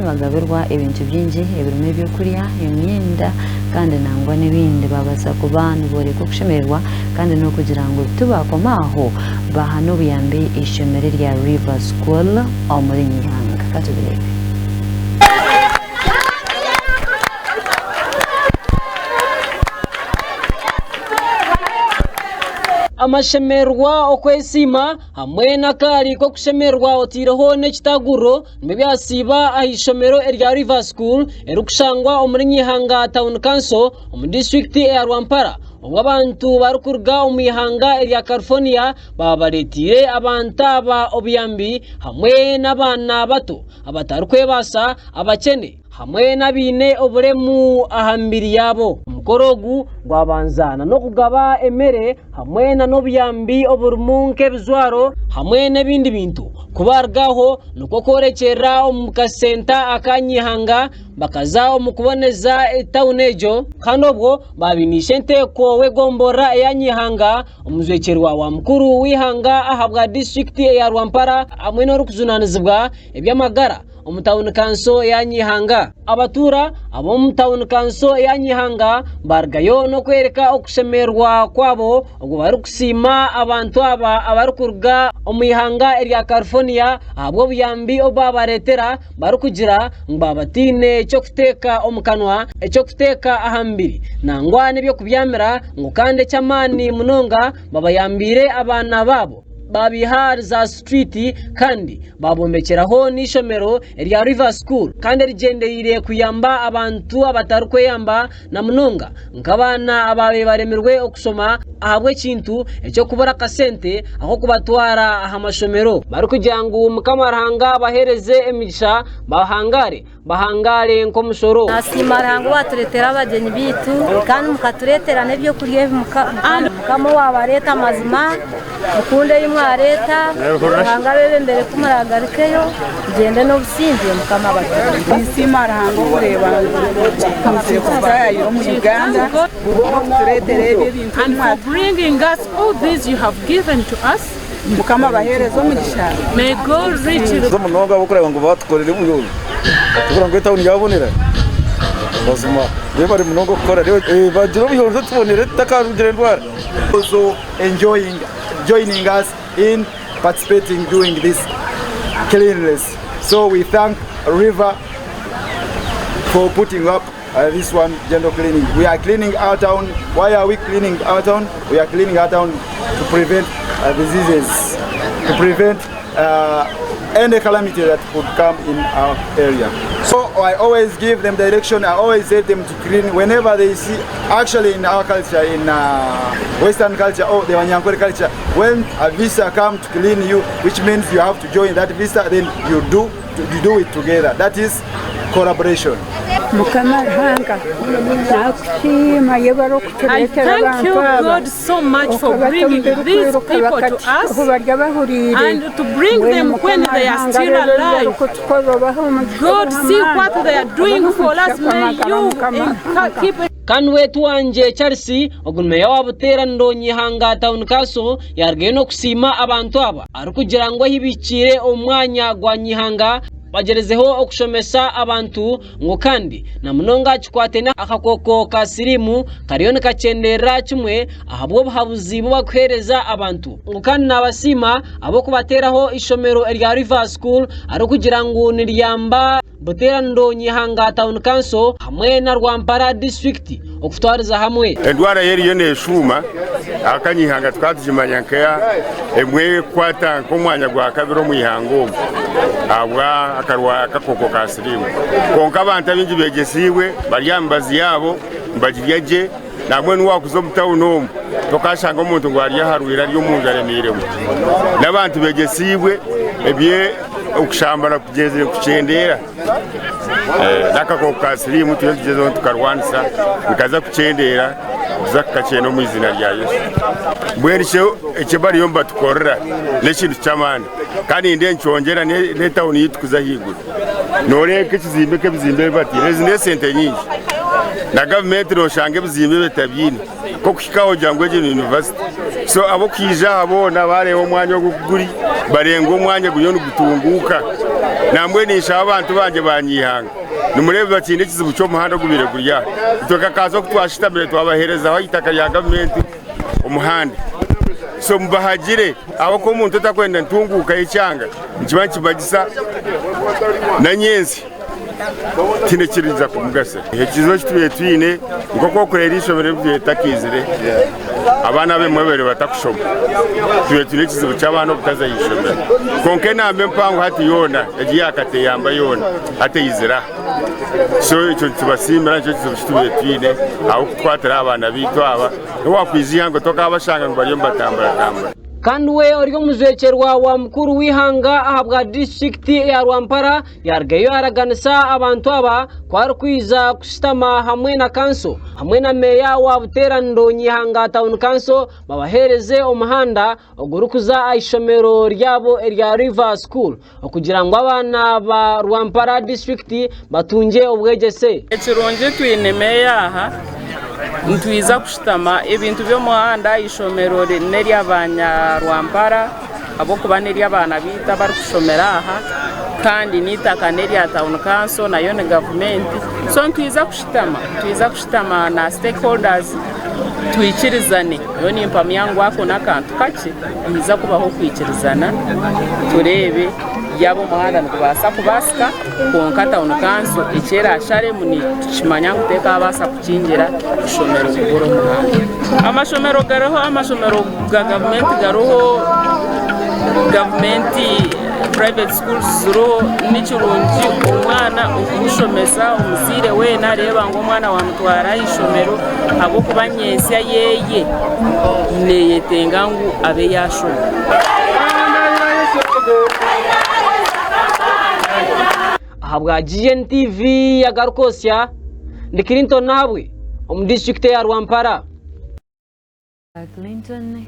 nibagabirwa ebintu bingi ebirimu ebyokurya, emyenda kandi nangwa n'ebindi babaasa kuba niboreka okushemererwa kandi n'okugira ngu tibakoma aho baha n'obuyambi eishomero erya River School omuri Nyihanga. Katubireebe. Amashemererwa, okwesiima hamwe n'akaari k'okushemererwa otaireho n'ekitaguriro nibyo byasiiba aha ishomero erya River School erikushangwa omuri Nyihanga Town Council omu disiturikiti eya Rwampara obu abantu barikuruga omu ihanga erya California baabareeteire abantu aba obuyambi hamwe n'abaana bato abatarikwebaasa, abakyene. hamwe n'abaine oburemu aha mibiri yaabo. Omukoro ogu gwabanza n'okugaba emere hamwe n'obuyambi oburimu nk'ebijwaro hamwe n'ebindi bintu. Ku baaruga aho nikwo kworekyerera omu kasenta aka Nyihanga bakaza omu kuboneza etawuni egyo kandi obwo baabaine ishenteeko w'egomborora eya Nyihanga, omujwekyerwa wa mukuru w'eihanga ahabwa disiturikiti eya Rwampara hamwe n'orikujunaanizibwa eby'amagara. omu tauni kanso ya Nyihanga. Abatuura ab'omu tauni kanso ya Nyihanga barugayo n'okworeka okushemererwa kwabo obwo barikusiima abantu aba abarikuruga omu ihanga erya California ahabw'obuyambi obu babareetera barikugira ngu baaba bataine ky'okuteeka omu kanwa, eky'okuteeka aha mubiri nangwa n'eby'okubyamira ngu kandi eky'amaani munonga babayambiire abaana baabo. Baabaiha ahari za situriiti kandi baabombekyeraho n'eishomero erya River School kandi erigyendereire kuyamba abantu abatarikweyamba na munonga nk'abaana abaabaire baremirwe okushoma ahabw'ekintu eky'okubura akasente ak'okubatwara aha mashomero. Barikugira ngu Mukama Ruhanga abaheereze emigisha bahangaare. Bahangaare nk'omushoro. Nasiima Ruhanga owaturetera abagyenyi baitu kandi mukaturetera n'ebyokurya ebi Mukama owabareeta mazima rukundo ei mwareeta Ruhanga abebembere ku muragarukeyo mugyende n'obusingye Mukama abaturinde. Ninsiima Ruhanga okureeba ngu twizire kutaayaayira omu Uganda n'okutureetera ebi ebintu ebi Mukama abaheereze omugisha. Munonga ahabw'okureeba ngu baatukorera ebirungi kugira ngu etawuni yaabonera mazima beebare munonga okukora bagire obuyonjo tubonere tutakarugire endwara. Also enjoying joining us in participating doing this cleanliness so we thank river for putting up uh, this one general cleaning we are cleaning our town why are we cleaning our town we are cleaning our town to prevent uh, diseases to prevent uh, any calamity that could come in our area. So I always give them direction, I always say them to clean whenever they see, actually in our culture, in uh, Western culture or the Wanyankore culture, when a visa come to clean you, which means you have to join that visa, then you do, you do it together. That is collaboration. Mukama Ruhanga nakusiima yebare okutureetera abantu aba okabata omu birikwera okabakati barya bahuriire mbwenu Mukama Ruhanga reeba ebi barikutukorera obahe omugisha obahe amaani obahe omugisha gw'amagara Mukama Ruhanga. Kandi Wetuwangye Charles ogu ni meeya wa Buteraniro Nyihanga Town Council yarugayo n'okusiima abantu aba arikugira ngu ahi bihikiire omu mwanya gwa Nyihanga bagyerezeho okushomesa abantu ngu kandi na munonga kikwataine akakooko ka siriimu kariyo nikakyenderera kimwe ahabw'obuhabuzi bu barikuheereza abantu ngu kandi nabasiima ahabw'okubateeraho eishomero erya River School arikugira ngu niriyamba Buteraniro Nyihanga Town Council hamwe na Rwampara disiturikiti okutwariza hamwe. Endwara yo eriyo neshuuma ahakuba Nyihanga tukaba tugimanya nka emwe erikukwata nk'omwanya gwakabiri omu ihanga omu ahabwa akakooko ka siriimu. Kwonka abantu abaingi begyesiibwe bari aha mibazi yaabo nibagirya gye nambwenu waakuza omu tawuni omu tokashanga omuntu ngu ari aha rwire ari omunju aremeiremu. N'abantu begyesiibwe eby'okushambana kugyenzire kukyendeera. N'akakooko ka siriimu turiyo nitugyezaho nitukarwanisa nikaza kukyendeera tuza kukakyena omu eiziina rya Yesu. Mbwenu shi eki bariyo nibatukorera n'ekintu ky'amaani kandi nindeeba nikyongyera n'etawuni yaitu kuza ahaiguru. Nooreeba nk'ekizimbe nk'ebizimbe ebi bataire ezi n'esente nyingi na gavumenti nooshanga ebizimbe ebi etabiine nk'okuhika aho ogira ngu egi ni yunivasite. So ab'okwija aha boona baareeba omwanya ogu oku guri barenga omwanya guriyo nigutunguuka. Nambwenu ninshaba abantu bangye ba Nyaihanga, nimureeba bakiine ekizibu ky'omuhanda ogubaire guri aha. Itwe nka kanso oku twashutamire twabaheerezaho eitaka rya gavumenti omuhanda. So mubahagire ahabw'okuba omuntu otakwenda ntunguuka y'ekyanga nikiba nikimanyisa na nyentsya tihaine ekiriija kumugasira. Ekizibu eki tubaire twine nk'oku orikureeba eishomero eri tubaire tutakaizire abaana abamwe babaire batakushoma tubaire twine ekizibu ky'abaana obutaza aha ishomero kwonka enamba empango hati yoona egi eya Kateyamba yoona hati eizire aha so ekyo nitubasiimira nikyo kizibu eki tubaire twine ahabw'okutukwatira abaana baitu aba N'obu wakwija eihangwe tokaabashanga ngu bariyo nibatamburatambura. Kandi we ori omujwekyerwa wa mukuru w'eihanga ahabwa disiturikiti eya Rwampara yarugayo yaraganisa abantu aba ku arikwija kushutama hamwe na kanso hamwe na meeya wa Buteraniro Nyihanga Town Council babaheereze omuhanda ogurikuza aha ishomero ryabo erya River School okugira ngu abaana ba Rwampara disiturikiti batungye obwegyese. Ekirungi twine meeya aha, nitwiza kushutama ebintu by'omuhanda, eishomero n'ery'abanyarwampara ahabw'okuba n'ery'abaana baitu abarikushomera aha kandi n'eitaka n'erya tawuni kanso nayo ni gavumenti so nitwiza kushutama, nitwiza kushutama na stakeholders twikirizane. Nyowe nimpamya ngu ako n'akantu kakye, nihaija kubaho okwikirizana tureebe yaaba omuhanda nigubaasa kubaasika kwonka tawuni kanso eki eraasharemu nitukimanya ngu tekaabaasa kukingira ishomero kubura omuhanda. Amashomero gariho, amashomero ga gavumenti gariho, gavumenti private schools ziriho, nikirungi omwana okumushomesa omuzaire weena areeba ngu omwana waamutwara aha ishomero ahabw'okuba nyentsya yeye neyetenga ngu abe yaashoma. Ahabwa GNTV yagaruka osya, ndi Clinton Nahabwe omu disiturikiti eya Rwampara. Clinton.